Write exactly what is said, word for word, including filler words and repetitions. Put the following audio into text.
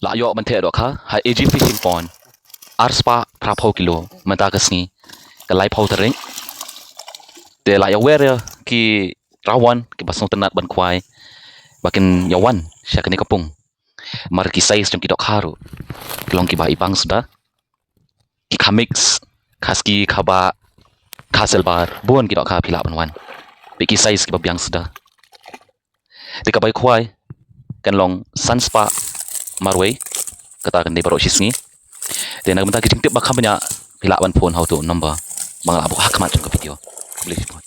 La ïoh ban theh dohkha ha A G Fishing Pond. Ar spah phra phew kilo mynta ka sngi, ka lai phew tarik. Te la ïa wer ïa ki rawan kiba sngewtynnat ban khwai ba kin ïa wan sha kane ka pung. Mar ki size jong ki dohkha ruh ki long kiba i bang suda. Ki kha mix, kha ski, kha bah, kha silver, bun ki dohkha phi lah ban wan. Peit ki size kiba biang suda. Te kaba i khwai kan long san spah marwei, kata kan dei baroh shi sngi. Te na ka bynta ki jingtip ba kham bniah phi lah ban phone ha uto u number ba nga la buh ha khmat jong ka video. Khublei shibun.